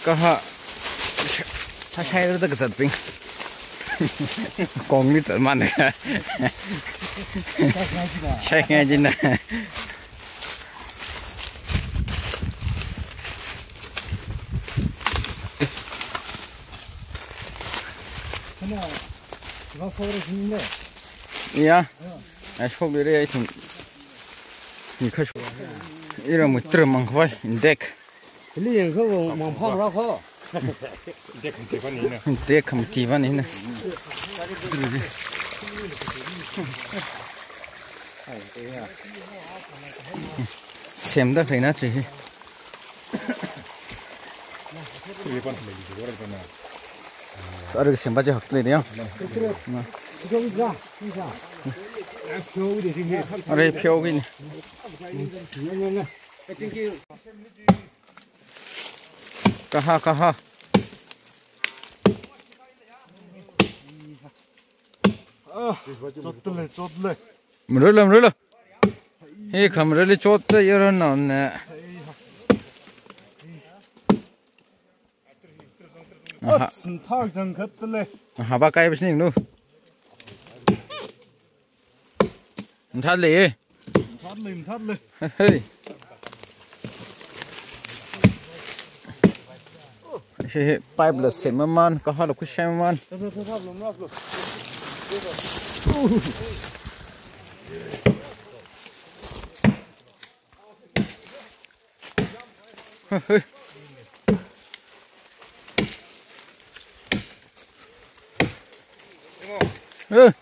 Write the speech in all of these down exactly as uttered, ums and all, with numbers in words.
Kaha. Sāshai rada kazatbing. Kongli zatmana. Shaingai jina. Ya. Ai, shokluira ai thun. Ni kha shok. Ira mutra mang khoi, dek. Hili yangkha mang phang ra kho. Dek kham tiba nina. Dek kham tiba nina. Semda khalei na chi hi. Ara semba je hakle de ya. Ara pheo gini. Kaha, kaha. Ah, chotle, chotle. Mrula, mrula. He khamrali chotte yara na ne. Aha. Ot, thak jang khatle. Aha, ba kai bisning nu. Mthat le, eh. Mthat le, mthat le. Hey, hey. Shi hi pipe la sem maman, kaha la khuishai maman. Hey, hey. Eh.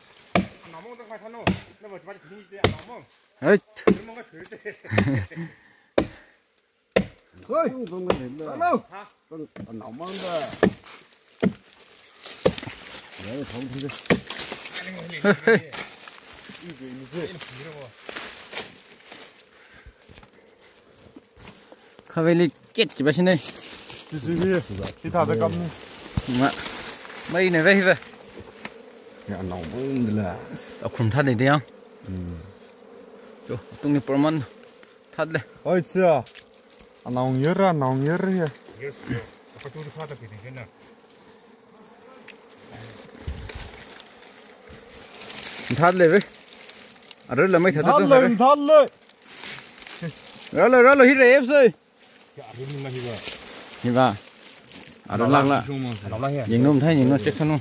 Hey. Oi. Hello. Hello. Hey, hey. Khaveli ket ki ba shine. Chi chi hi. Chi thāda kamni. Ma. Mai ne ve ve. Ya, anaomang dala. Akhum thāda de yang. Hmm. Jo, tungni perman thāda le. Oi, chia. Anaongyar, anaongyar ya. Yes, yes. Apa tu thāda kini kena. Thāda le ve. Ara la mai thāda. Thāda le, thāda le. Ralo, ralo, hi re, F C. Kya, arun na hi ba? Hi ba? Arun lak la. Arun lak ya? Yingnu, thai yingnu, check sanu.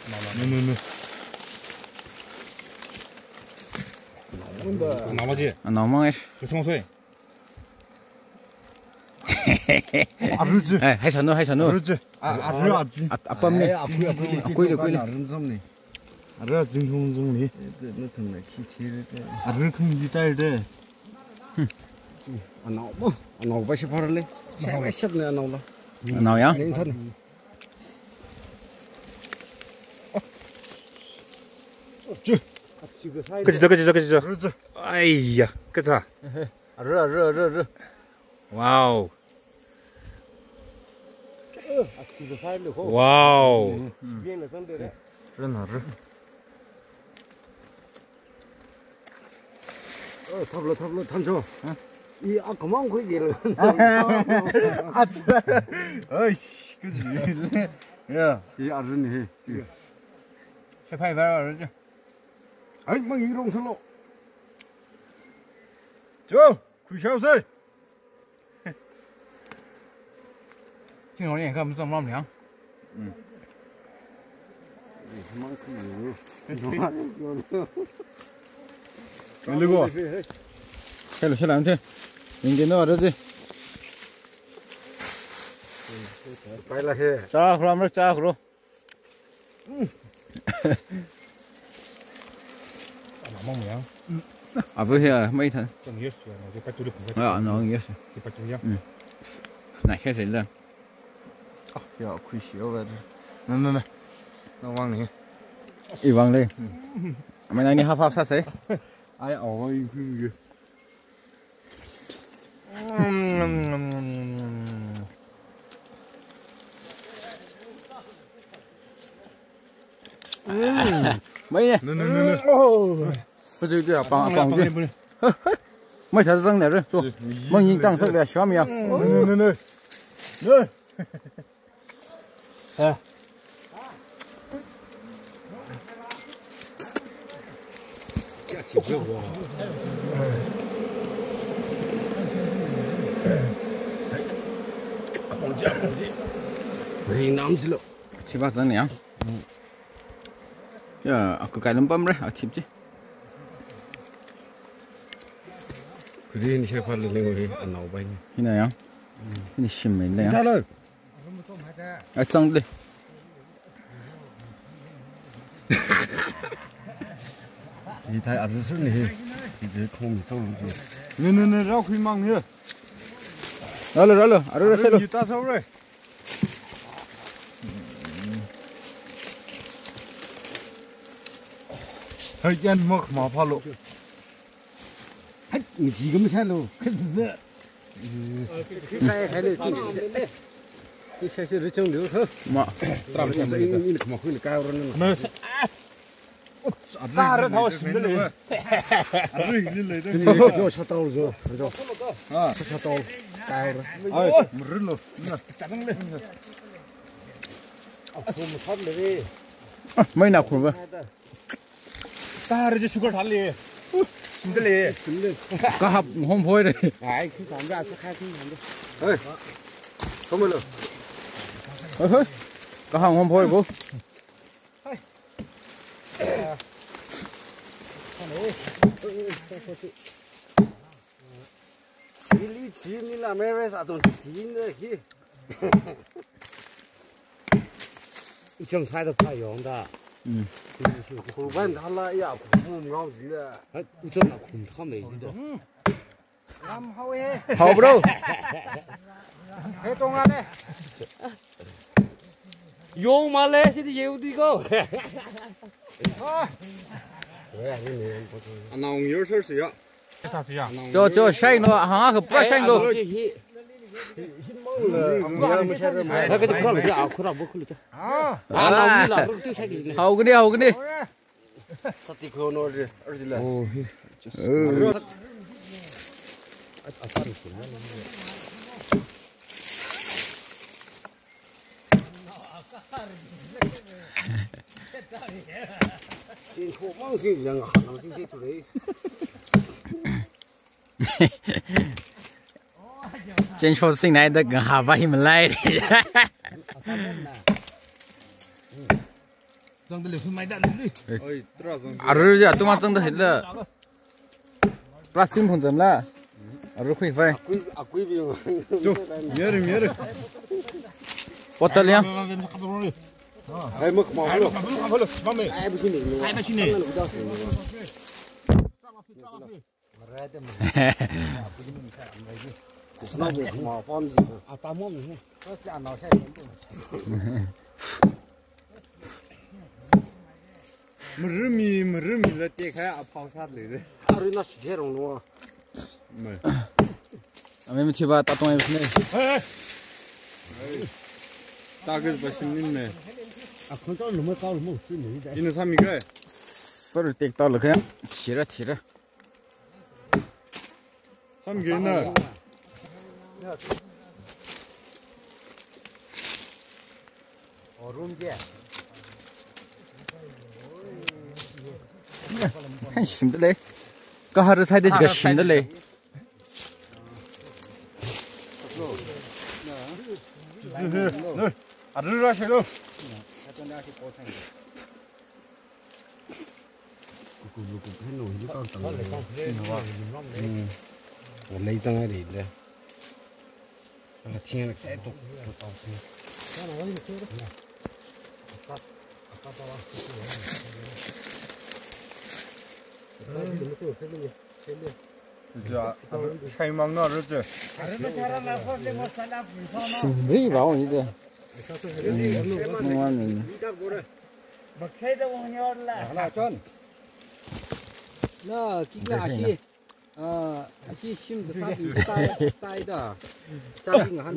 No, no, no. Anaoma ji. Anaoma ngai. Kusong soi. Arun ji. Eh, hai sanu, hai sanu. Arun ji. A, arun aji. At-, apam ni. Ai, apui, apui, apui, apui, apui. Arun jam ni. Ara zingkhung zingni. Nathumna khi thira te. Ara khung yi tai te. Anaoma, anaopa shi phar le. Shai shap ne anao la. Anao ya? Ning san. Chu. Kaji da, kaji da, kaji da. Ara chu. Aiya, kaja. Ara, ara, ara, ara. Wow. Wow. Rana, ra. Oh, thaplo, thaplo, thancho. Huh? I akamang khuigela. Ats. Oish, kaji. Ya. I arun hi. Sephai ba arun. Ai, mang irong salo. Jo. Khuishao sai. Chingrong yangkha mazam lam liang. Mm. Mang khuiyo. Ngali go. Hello, hello, ante. Yingge no, ara ji. Pai la he. Cha khro, amra cha khro. Anaoma ya. Abu hiya, mai than. Tong yes ya, na ke patu le. Ah, no, yes. Ke patu ya. Mm. Na ke se le. Ah, ya, khuishi over. No, no, no. No, wang ni. I wang le. Mm. Mai na ni half half sa se. Ai, awa i khui. Mm. Mei ne. No, no, no, no. Oh. Pazui tu apang, apang ji. Mei thāzang ne re. So. Mang ying tang sak le sham ya. No, no, no, no. No. Ha. Rinam silo. Chiba zang ya. Ya, aku kai lempam re, atip ji. Kuri ni siapa leleng uri, anau bai ni. Hina ya. Hina shim ni ya. Chalo. Ai, zang de. Ni thai arzu ni. Ni je khong mi zong. Ni, ni, ni, rao khui mang ye. Ralo, ralo, aru ra selo. Ni ta sau re. Hai, yan mak ma pha lo. Hai, mi ji ga mi sa lo. Hai, hai le, chi. Ni sa se ru chang lo, ha. Ma. Tram chang lo. Ni, ni ma khu ni ka ro na. Ma. Tara thao shim de le. Arui ni le de. Ni jo sa tao jo. Jo. Ha. Sa tao. Ka ro. Ai, mrun lo. Na. Mei na khur ba. Tara je sugar thale. Shim de le. Kahap hom phoi de. Ai, khi tham ja sa khai khi tham de. Hei. Come on. Hei, hei. Kahap hom phoi ko. Chili, chili la mere sa don chili ne hi. Uchang sai da pa yong da. Mm. Khur ban da la ya, khur mum ngau ji da. Hai, uchang na khum kha mei ji da. Lam hao ye. Hao bro. He tong a ne. Yong ma le si di ye u di ko. Ah. Anong your source ya. Cho, cho, shine lo, hanga ka pra shine lo. Hao gani, hao gani. Sati ko no je, arjila. Oh, hi. Chin chok mang sing jang ha nang sing te tu rei. Chin chok sing nai da ga ha ba hi malai. Zang da le su mai da le. Oi, tra zang. Aru ja tu ma zang da hila. Plastic phun zam la. Aru khui fai. Akui, akui bi. Tu, mier, mier. Bottle ya. Ai, mak ma lo. Ai, bu sini. Ai, bu sini. Snow bu ma pam ji. Atamom ni. First ya no sai. Marumi, marumi la tekha aphao sat le de. Arui na shi de rong no. Mai. Ami mi thiba ta tong ai ne. Hey, hey. Ta ge ba shin nin ne. A khon chao lu mo chao lu mo shin ne de. Ina sami ge. Sorry, tek ta lo khe. Thira, thira. Samgena. Shimda lei. Kahar side ga shimda lei. Arura shelo. Kuku luku henu hili kau tang. Hmm. Lei zang ai le. Ala thing nak sai tok. Ja, shai mang na ru je. Shimri ba ni de. Mangwan ni. Bakhe da wong yor la. Ala chon. Na, kikla ashi. Ah, ashi shim da sa tu tai, tai da. Sa ting han.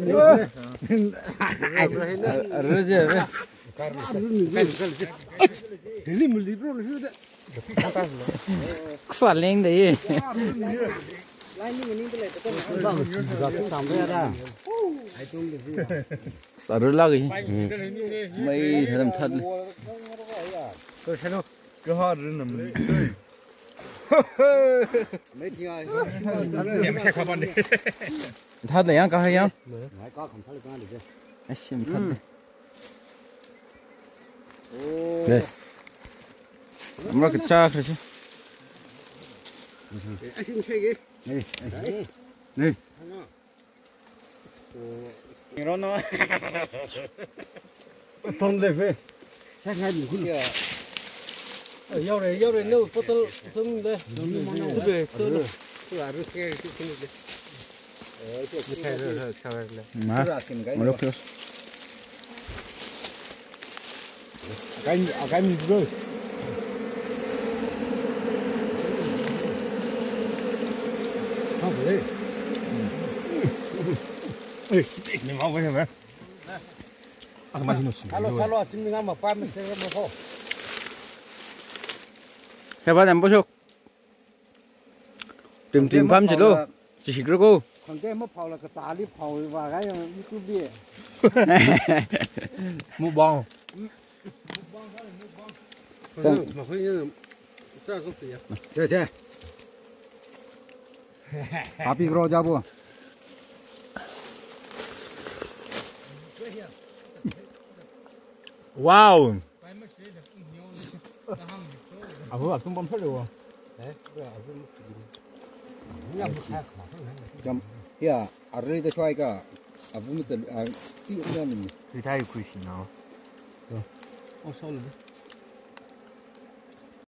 Ru je, ru. Delhi muli bro, lu da. Khuwa leng da ye. Saru lagi. Mai tharam that le. Ko shalo. Ko har rin nam. That le yang ka yang. Ai, sim that le. Ne. Amra kachak le. Ni. Ni. Rona. Ton le ve. Sa ngai mi khun. Yaure, yaure, no, bottle, ton le. Tube, ton. Ma. Malok. Akai, akai mi bro. Ni mau bro. Salo, salo, chimnam pa me se mo ko. Heba dam bosok. Tim tim pam chilo. Chi sikro ko. Khangke maphao la katali phao va ga yang YouTube bi. Mukbang. Sang. Che, che. Happy grow jabu. Wow. Ahu atum pam phalo. Jam, ya, arui da shwai ka. Abu mu tsalu, a, ti na ni. Tui thai khui shi na. Oh, sorry.